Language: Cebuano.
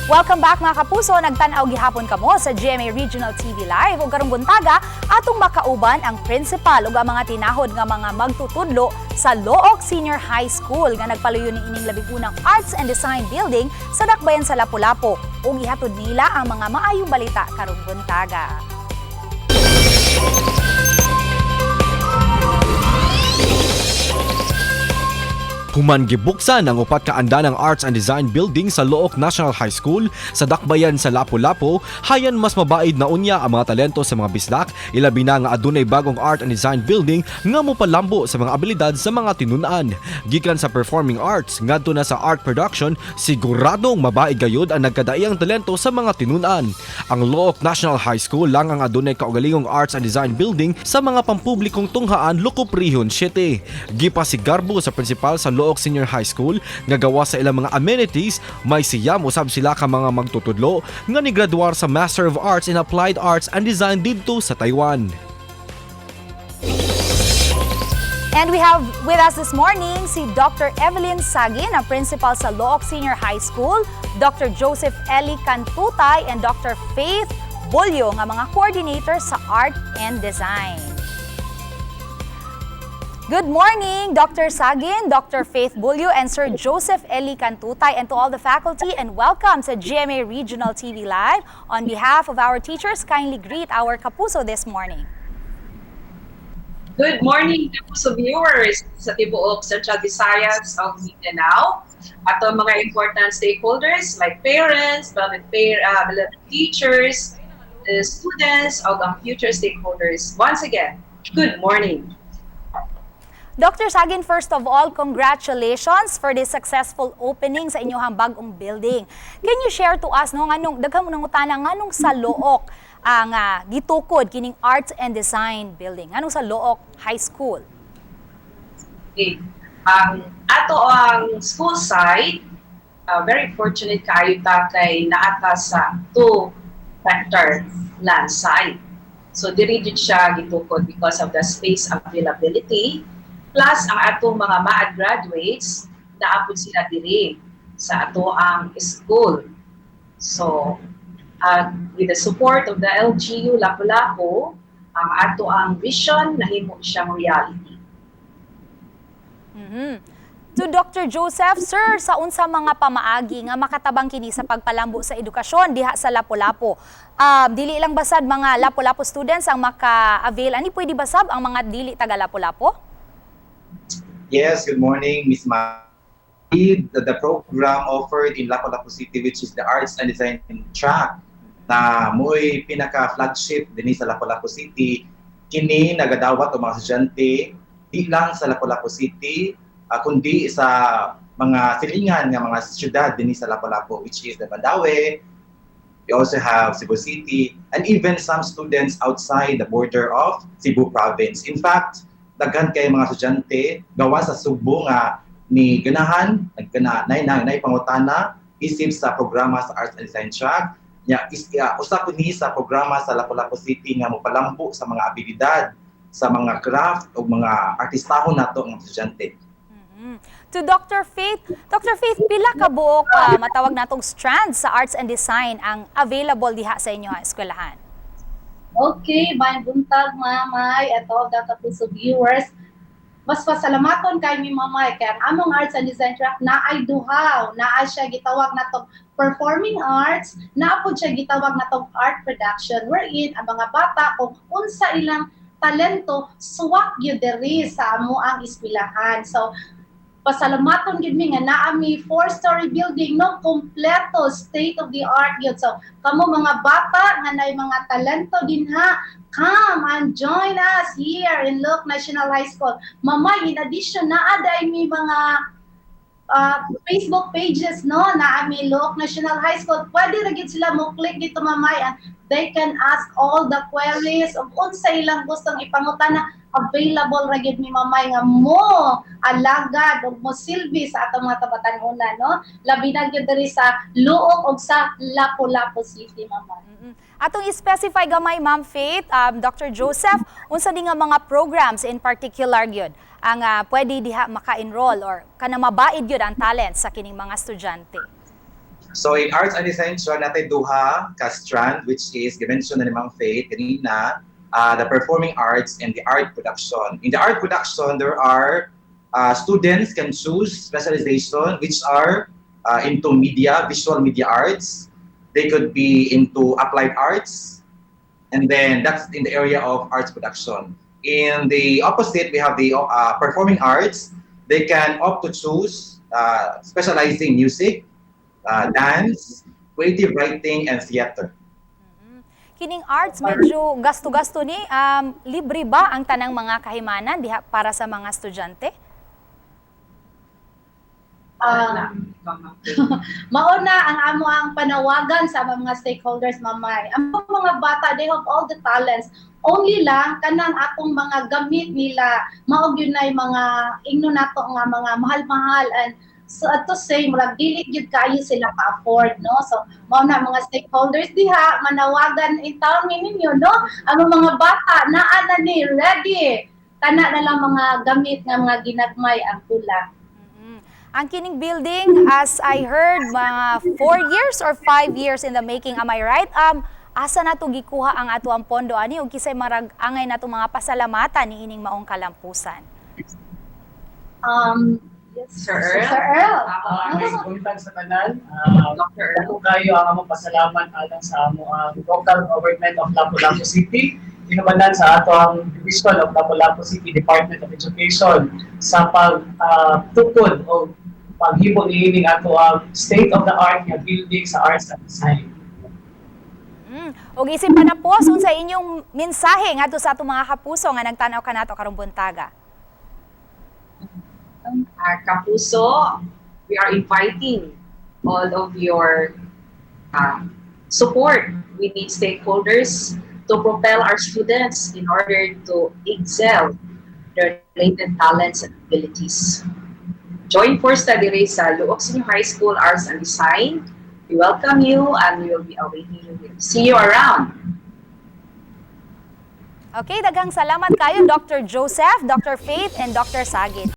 Welcome back, mga kapuso. Nagtan-aw gihapon kamo sa GMA Regional TV Live. Ug karong buntaga, atong makauban ang principal ug ang mga tinahod nga mga magtutudlo sa Looc Senior High School nga nagpaluyon ni ining labing unang Arts and Design Building sa Dakbayan sa Lapu-Lapu. Ug ihatod nila ang mga maayong balita karong buntaga. Human gibuksan ang upat ka andanang Arts and Design Building sa Looc National High School sa Dakbayan sa Lapu-Lapu, hayan mas mabaid na unya ang mga talento sa mga bisdak, ilabi na nga adunay bagong Art and Design Building nga mopalambo sa mga abilidad sa mga tinun-an. Gikan sa performing arts ngadto na sa art production, siguradong mabaid gayud ang nagkadaiyang talento sa mga tinun-an. Ang Looc National High School lang ang adunay kaugalingong Arts and Design Building sa mga pampublikong tunghaan lokop Region 7. Gipasigarbo sa principal sa Looc Senior High School nga gawa sa ilang mga amenities, may siyam usab sila ka mga magtutudlo nga nigraduar sa Master of Arts in Applied Arts and Design didto sa Taiwan. And we have with us this morning si Dr. Evelyn Sagin, ang principal sa Looc Senior High School, Dr. Joseph Eli Cantutay, and Dr. Faith Bulyo, nga mga coordinator sa Art and Design. Good morning, Dr. Sagin, Dr. Faith Bulyo, and Sir Joseph Eli Cantutay, and to all the faculty, and welcome sa GMA Regional TV Live. On behalf of our teachers, kindly greet our kapuso this morning. Good morning, kapuso viewers sa tibuok Central Visayas ug Mindanao. Ato mga important stakeholders like parents, beloved teachers, students, ug ang future stakeholders. Once again, good morning. Dr. Sagin, first of all, congratulations for the successful opening sa inyong bagong building. Can you share to us, no, nganong daghang nangutana nganong sa Looc ang gitukod kining Arts and Design Building? Nganong sa Looc High School? Okay. Ang ato ang school side, very fortunate kaayo ta kay naa ta sa 2 hectare land site. So diri jud siya gitukod because of the space availability, plus ang atong mga MAAD graduates, naa pud sila diri sa ato ang school. So with the support of the LGU Lapu-Lapu, ang ato ang vision nahimo siyang reality. To Dr. Joseph, sir, sa unsa mga pamaagi nga makatabang kini sa pagpalambo sa edukasyon diha sa Lapu-Lapu? Dili lang basad mga Lapu-Lapu students ang maka-avail ani, pwede basab ang mga dili taga Lapu-Lapu? Yes, good morning, Miss Ma. The program offered in Lapu-Lapu City, which is the Arts and Design track, na mo'y pinaka-flagship dinhi sa Lapu-Lapu City, kini nagadawat og mga estudyante di lang sa Lapu-Lapu City, kundi sa mga silingan nga mga syudad dinhi sa Lapu-Lapu, which is the Mandaue. We also have Cebu City and even some students outside the border of Cebu Province. In fact, daghan kay mga estudyante gawa sa Sugbo nga ni ganahan nagkana nay nay nay pangutana isip sa programa sa Arts and Design track nya is usa kini sa programa sa Lapu-Lapu City nga mopalambo sa mga abilidad sa mga craft o mga artistahon nato nga estudyante. To Dr. Faith, Dr. Faith, pila ka buok matawag natong strands sa Arts and Design ang available diha sa inyo eskwelahan? Okay, maayong buntag, Mamay, at all the kapuso viewers. Mas pasalamaton kay mi, Mamay, kay ang among Arts and Design track naay duha, naa siya gitawag natong performing arts, naa pud siya gitawag natong art production, wherein ang mga bata, kung unsa ilang talento, suwak gyud diri sa amo ang eskwelahan. So pasalamaton gid mi nga naa mi four-story building, no, kompleto, state of the art gyud. So kamo mga bata nga nay mga talento dinha, come and join us here in Looc National High School, Mamay. In addition, naa diay mi mga Facebook pages, no, naa mi Looc National High School. Pwede ra gid sila mo click dito, Mamay, and they can ask all the queries of unsa ilang gustong ipangutana. Available ra gyud mi, Mamay, nga mo alagad ug mo silbi sa atong mga kabatan-onan, no, labi na gyud diri sa Looc ug sa Lapu-Lapu City, Mamay. Atong i-specify gamay, Ma'am Faith, Dr. Joseph, unsa di nga mga programs in particular gyud ang pwede diha maka-enroll or kana mabaid gyud ang talent sa kining mga estudyante? So in Arts and Design track, naa tay duha ka strand, which is gimention na ni Ma'am Faith kanina, the performing arts and the art production. In the art production, there are students can choose specialization which are into media, visual media arts. They could be into applied arts, and then that's in the area of arts production. In the opposite, we have the performing arts. They can opt to choose specializing music, dance, creative writing, and theater. Kining arts medyo gasto-gasto ni, libre ba ang tanang mga kahimanan diha para sa mga estudyante? Mauna ang amo ang panawagan sa mga stakeholders, mamay. Ang mga bata, they have all the talents. Only lang kanang atong mga gamit nila mao gyud nay mga ingno nato nga mga mahal-mahal and so to say murag dili gyud kaayo sila ka-afford, no? So mao na, mga stakeholders diha, manawagan in town mi ninyo, no? Ang mga bata naa na ni ready, kana na lang mga gamit nga mga ginagmay ang kulang. Ang kining building, as I heard, mga 4 years or 5 years in the making, am I right? Asa na to gikuha ang ato ang pondo ani ug kisay marag angay nato mga pasalamatan ni ining maong kalampusan? Yes, Sir Earl? Sir Earl. May buntag sa tanan. Dr. Earl. Dako kayo ang among pasalamat alang sa amo ang local government of Lapu-Lapu City, hinumanan sa ato ang Division of Lapu-Lapu City Department of Education sa pag tukod o paghimo niining ato ang state of the art nga building sa arts and design. Ug isip pa na po, unsa inyong mensahe ngadto sa atong mga kapuso nga nagtan-aw kanato karong buntaga? Kapuso, we are inviting all of your support. We need stakeholders to propel our students in order to excel their latent talents and abilities. Join force ta diri sa Looc Senior High School Arts and Design. We welcome you and we will be awaiting you here. See you around. Okay, daghang salamat kayo, Dr. Joseph, Dr. Faith, and Dr. Sagit.